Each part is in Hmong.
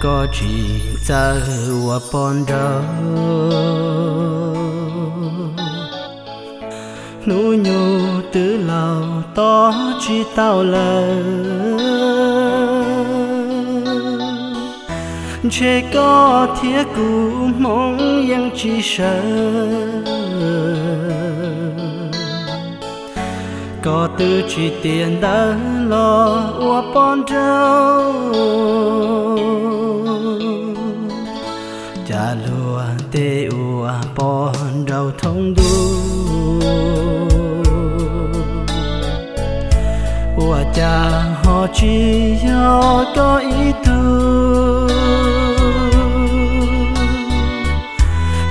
Koj tsis txawj ua poj nraug, hnub nyoog twb laus tos tsis tau lawm. Ntshe koj thiab kuv hmoov yeej tsis sawv, koj twb tsis tiav ntawv los ua poj nraug. Cas luag tej ua poj nraug thoob ntuj, ua cas ho tsis yog koj ib tug?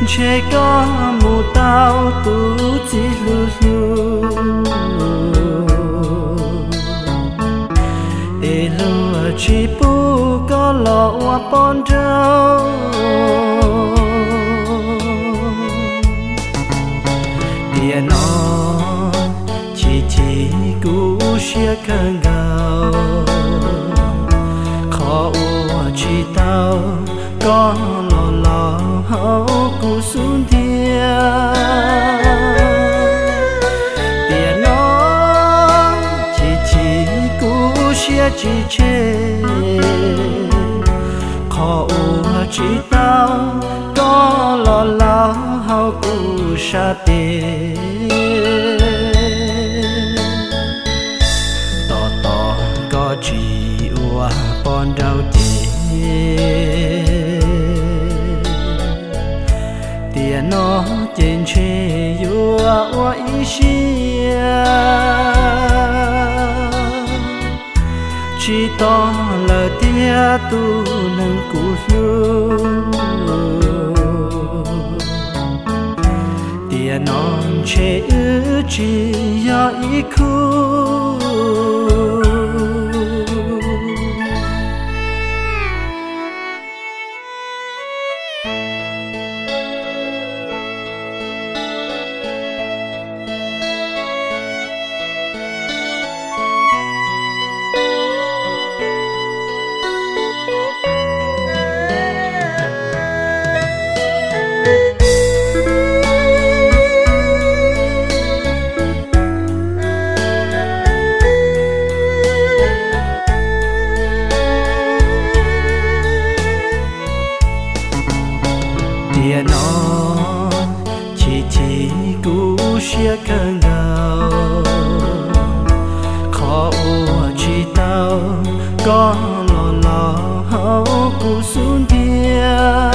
Ntshe koj mus tau tus txiv hlub hlub, es luag tsis pub koj los ua poj nraug. Tiam no chim chim kuv siab kawg nkaus, qhov uas tsis tau koj los laus hauv kuv xub ntiag. Tiam no chim chim kuv siab tsis tseg, qhov uas tsis tau koj los laus hauv kuv sab tes. Tos tos koj tsis ua poj nraug ces, tiam no ces ntshe yuav ua ib siab, tsis tos lawm tiag tus neeg kuv hlub. Tiam no ntshe wb tsis yog ib khub. Tiam no chim chim kuv siab kawg nkaus, qhov uas tsis tau koj los laus hauv kuv xub ntiag.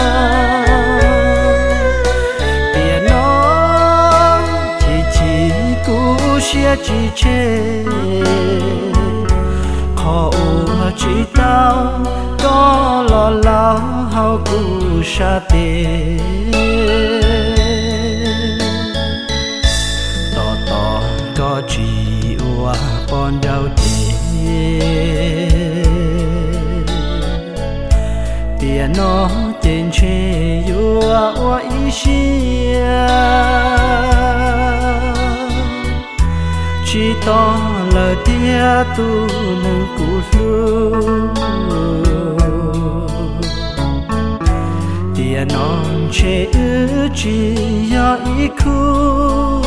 Tiam no chim chim kuv siab tsis tseg, qhov uas tsis tau koj los laus hauv kuv sab tes. Tos tos koj tsis ua poj nraug ces, tiam no ces ntshe yuav ua ib siab, tsis tos lawm tiag tus neeg kuv hlub. Tiam no ntshe wb tsis yog ib khub.